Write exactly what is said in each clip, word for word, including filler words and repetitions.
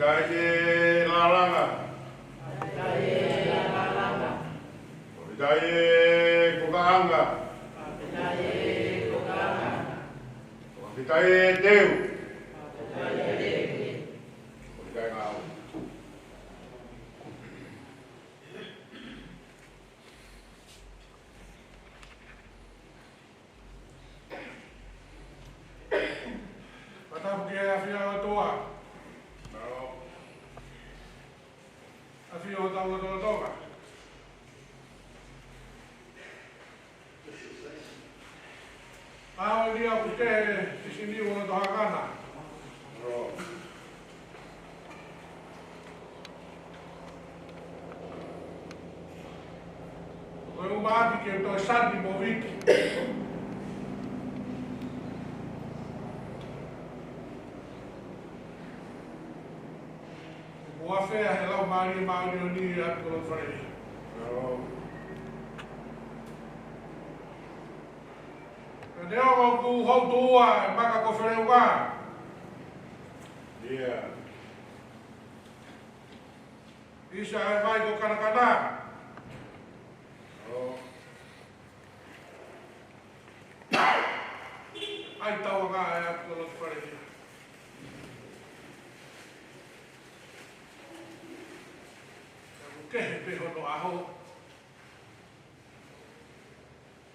Fakafetaʻi e lalanga. Fakafetaʻi e kokaʻanga. Fakafetaʻi e teu. Fakafetaʻi ngāue. Fakatapu ki he ʻafio ʻa e ʻOtua. ʻAfio hotau lotolotonga. ʻAho ni ʻoku kehe Fisiniu ʻo loto hakana. Ko e ʻumaʻā ke toe sani mo viki. Kuo ʻafea he Laumālie Māʻoniʻoni ʻa e ʻApikolongo Fale Iha. Ka neongo ʻoku houtua e maka ko Feleunga. ʻIsa e vai ko Kanakana. ʻAi tauanga e ʻApikolongo Fale Iha. Ka ʻoku kehe pē hono ʻaho.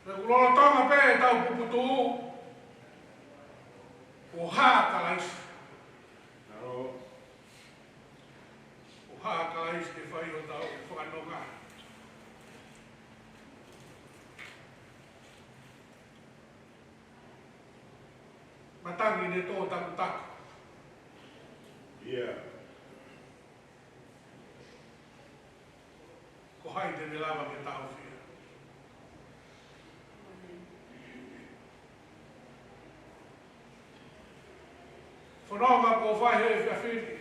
Ka ʻoku lolotonga pē ʻetau puputuʻu. ʻO hā Kalaisi. ʻO hā Kalaisi ke fai hotau fakanonga. Matangi ne tō takutaku. Ko hai te ne lava ke taʻofia? Fononga kuo fai he efiafi ni.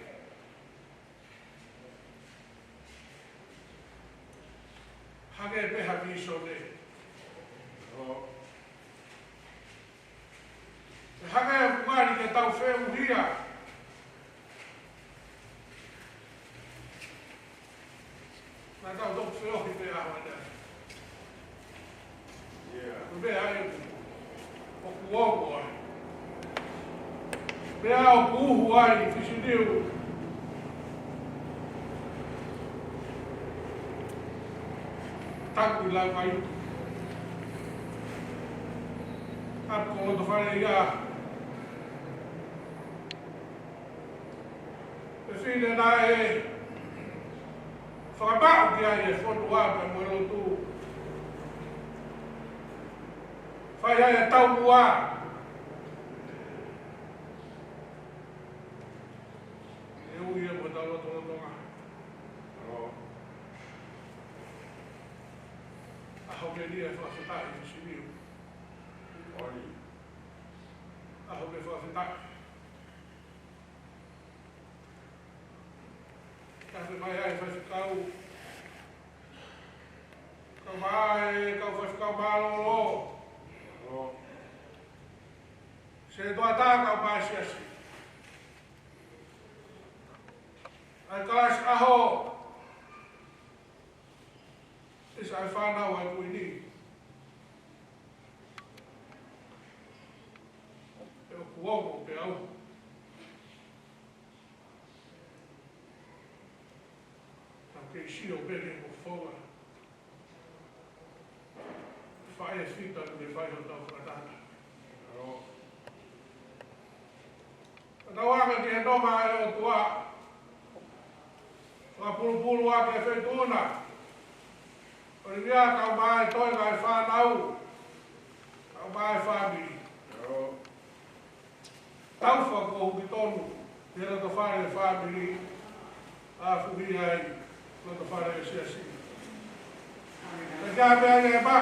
Hangē pē ha vīsone. ʻE hangē ʻoku ngali ke tau feʻuhia. Naʻa tau toki feohi pē ʻaho ʻe taha. Ko e meʻa ia ʻoku ongo ai. Meʻa ʻoku uhu ai Fisiniu. Taku ʻi Laumaitu. ʻApikolongo Fale Iha. Fefine naʻe fakamaʻu ki ai e fonua pea mo e lotu. Fai ai e taumuʻa. ʻE ui ia mo hotau lotolotonga. ʻAho ke lia fakafetaʻi Fisiniu. ʻAho ke fakafetaʻi. Tafe mai ai faifekau. Kau mai, kau faifekau mālōlō. Setuata kau mai siasi. ʻAi kalasi ʻaho. ʻIsa e fānau ʻa e Kuini. ʻE ʻoku ongo pē au. Tau kei sio pē ki he ko fonga. Fai e fita ke fai hotau fakataha. Tau ake ki he nonga ʻa e ʻOtua. Fakapulupulu ake e feituʻu na. ʻOlivia kau mai toenga e fānau. Kau mai fāmili. Tau fakakohu ki tonu. He loto fale fāmili. ʻAfuhi ai, loto fale e siasi. Ka kia pea ia e pā.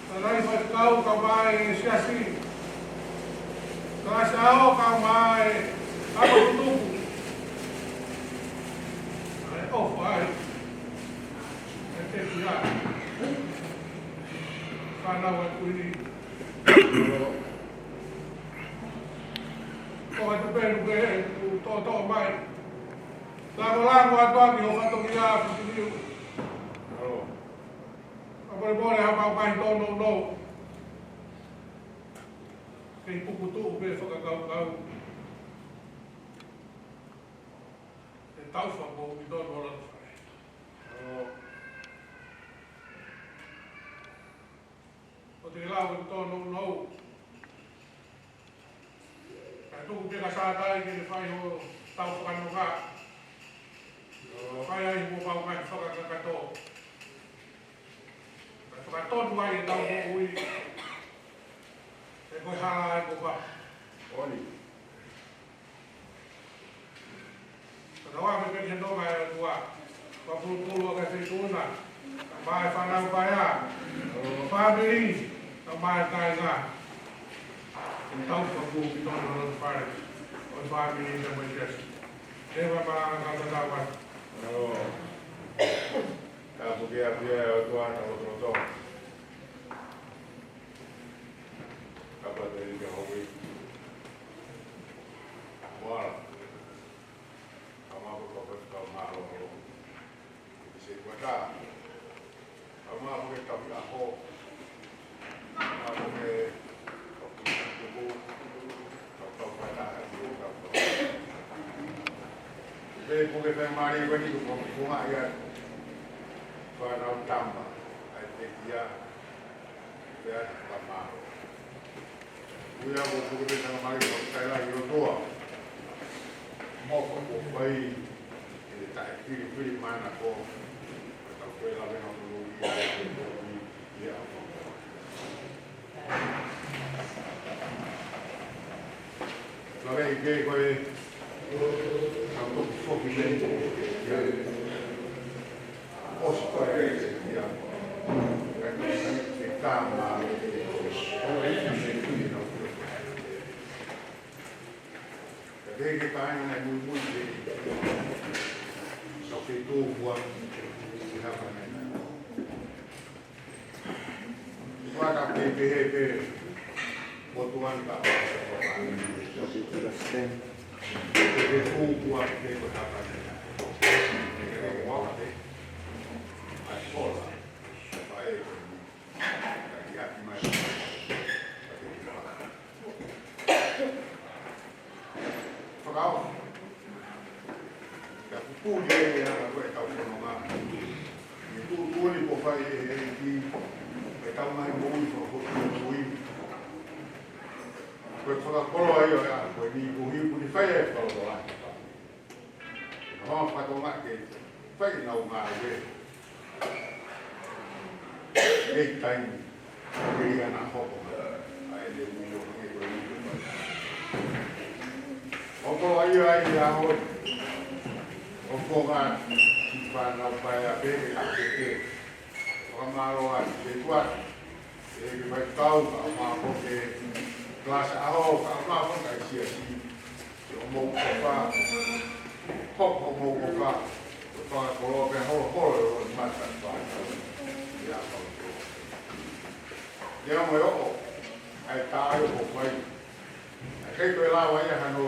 Ka nai faifekau kau mai e siasi. Ka se ao kau mai, kau tutuku. ʻAi ʻofa ai. ʻAi te kia. Fānau ʻa e Kuini. Ko e tupenu ke he, tōtō. Paki ho fatongia, Fusiliu. Fakamolemole ha pau kai tōnounou. Kei pukutuʻu pē fakakaukau. Te tau fakamoʻui tonu ʻo lalo fale. ʻO te lau ʻe tōnounou. Kae tuku pē ka sātai ke ne fai hotau fakanonga. ʻO fai ai mo pau kai fakakakato. Kae fakatonu ai ʻetau moʻui. He ko e hala ʻa e kofa. ʻOni. Ka tau ame peni he nonga ʻa e ʻOtua. Fakapulupulu ʻa e feituʻu na. Mai fānau paea. Fāmili. Mai kāinga. Tau fakapulupulu ki tonu ʻo lalo fale. ʻO fāmili na mai kiasi. Te va malanga ka tau atu. Ka puke a pia ʻa e ʻOtua na ʻo toto. Ka pate i ka hoi. Moala. Ka mapu ka pate ka mālō. Ki se kuata. Ka mapu ke ka pia ho. Ka mapu ke ka pia tuku. Ka ka pata ha ki o ka pata. Pea puke pē mali ko ni ko ko ia. Fānau tama. ʻAi te kia. Pea ka mālō. Uia mo puke pē tama mali ko kai la i ʻOtua. Mo ko ko fai. Ke te taʻe fili fili mana ko. Ka ka fai la venga ko ia. Ia. Lave i ke koe, ka toki foki mei ko ia. ʻOsi koe ia. Ka toki ke kama. Ka te ke tae na mui mui ke. Ka ke tō mua. Ke hapa mena. Ua ka pehē pē, ʻo tuan ka pehē pē, ʻo tuan ka pehē pē, ʻo tuan ka pehē pē. Fakaʻosi. Ka kupu ni e ana ko e tau fononga. Ni kupu ni ko fai e he ki e tau mai mo ui fo ko ui. Ko e fakakoloa ia ʻa ko e ni ko hi ko ni fai e fakakoloa. Ka ma fatonga ke fai nau ngāue. Ei taimi, ke ia na hoko, ʻa e le ui o hangē ko e ui o fai. ʻO ko ai ai a hoi, ʻo ko ngā ki fānau paea pē ke a ke ke. Fakamālō ai, ke tuat, ke ke mai kau, ka ma ko ke, klasa aho, ka ma ko ka sia si. Ke ʻomou kofa, hoko ʻomou kofa, ko e fakakoloa pea holoholo ʻo e mata fānau. Ia kau tō. Ia mo e oʻo, ʻa e tā ai ʻo fai. ʻA e kai ko e lava ia hano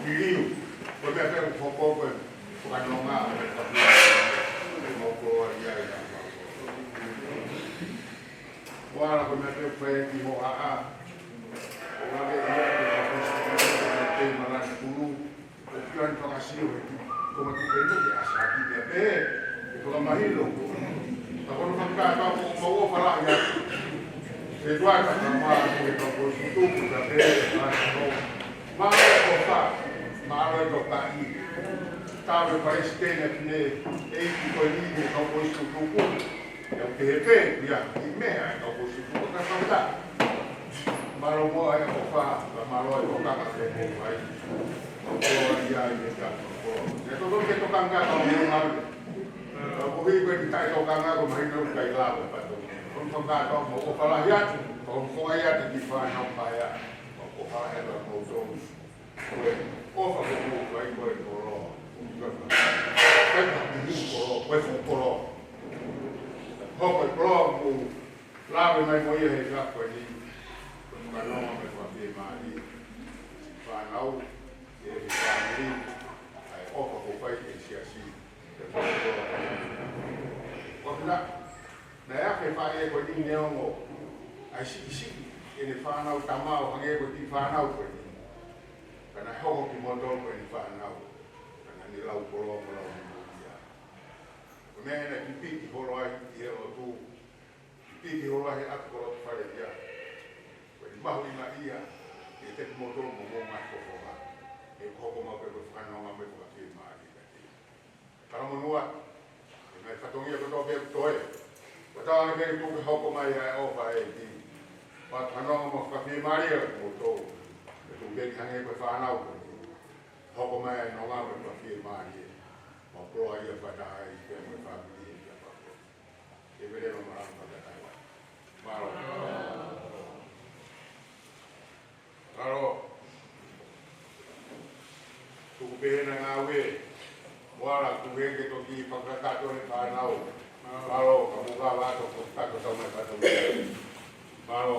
kiliu, ko e meʻa pē ʻoku hoko ko e fakanonga, ko e kapua, ko e mau koloa ia ia. Ko ala ko e meʻa pē ʻoku fai ki mo ʻaʻa. Ko ala ke ia ke ka pesi ki te malani kulu. Ko kiani fakasio he ki. Ko matu penu ke asa ki mea pē. Ke fakamahino. Ka kono fakakaka ko mau o fala ia. Ke tuaka ka mā ko e ka ko sutu ku ka pē. Ka ko mā ko fa. Mā ko ka i. Ka me palesitene ne. E ki ko ni ke ka ko sutu ku. Ia ke he pē, ia, i meʻa, ka ko si ko ka ka ka. Mālō mo ai ko fa, ka mālō ai ko ka ka ko ko ai. Ko ko ai ai e ka ko ko. Ia to to ke to ka ka ka mo ma. Ka ko hi ko e tai to ka ka ko mai no kai la ko pa to. Ko ko ka ka mo ko fa la ia, ko ko ai atu ki fānau paea. Ko ko fa e la ko to. Ko e ʻofa ko ʻoku fai ko e koloa. Ko e fai ko e koloa. Ko e fuʻu koloa. Hoko e koloa ʻoku lave mai mo ia he ka ko e ni. Ko e fakanonga mai ko e pē mali. Fānau, e he fāmili. ʻA e ʻofa ko fai e sia ʻEne fānau tama ʻo hangē ko e kiʻi fānau ko eni. Ka naʻe hoko kimoutolu ko ʻene fānau. Ka naʻa ne lau koloa mo lau memoria. Ko e meʻa ena pipiki holo ai ʻi he lotu. Pipiki holo ai he ʻapi ko lotu fale ia. Ko e mahuʻinga ia, ʻiate kimoutolu mo hoʻomou ngaahi fofonga. ʻE hoko mai pē ko e fakanonga mo e fakafiemālie kiate ia. Talamonū atu, ʻi he ngaahi fatongia kotoa pē ʻoku toe. Ko e tala ʻa e keli kuo ke hoko mai ʻa e ʻofa ʻa e ʻEiki. Fakanonga mo fakafiemālie ʻa kimoutolu. ʻE tuku pē ke hangē ko e fānau ko eni. Hoko mai ʻa e nonga mo fakafiemālie. Mo koloa ia fakataha ai pē mo e fāmili ia fakakoloa. Ke vele ma mara fakataha. Mālō. Mālō. Tuku pē ena ngāue. Moala, tuku heni ke toki fakakakato ʻene fānau. Mālō, ka mou kava atu ko e kakato tau mai fatongia. Mālō.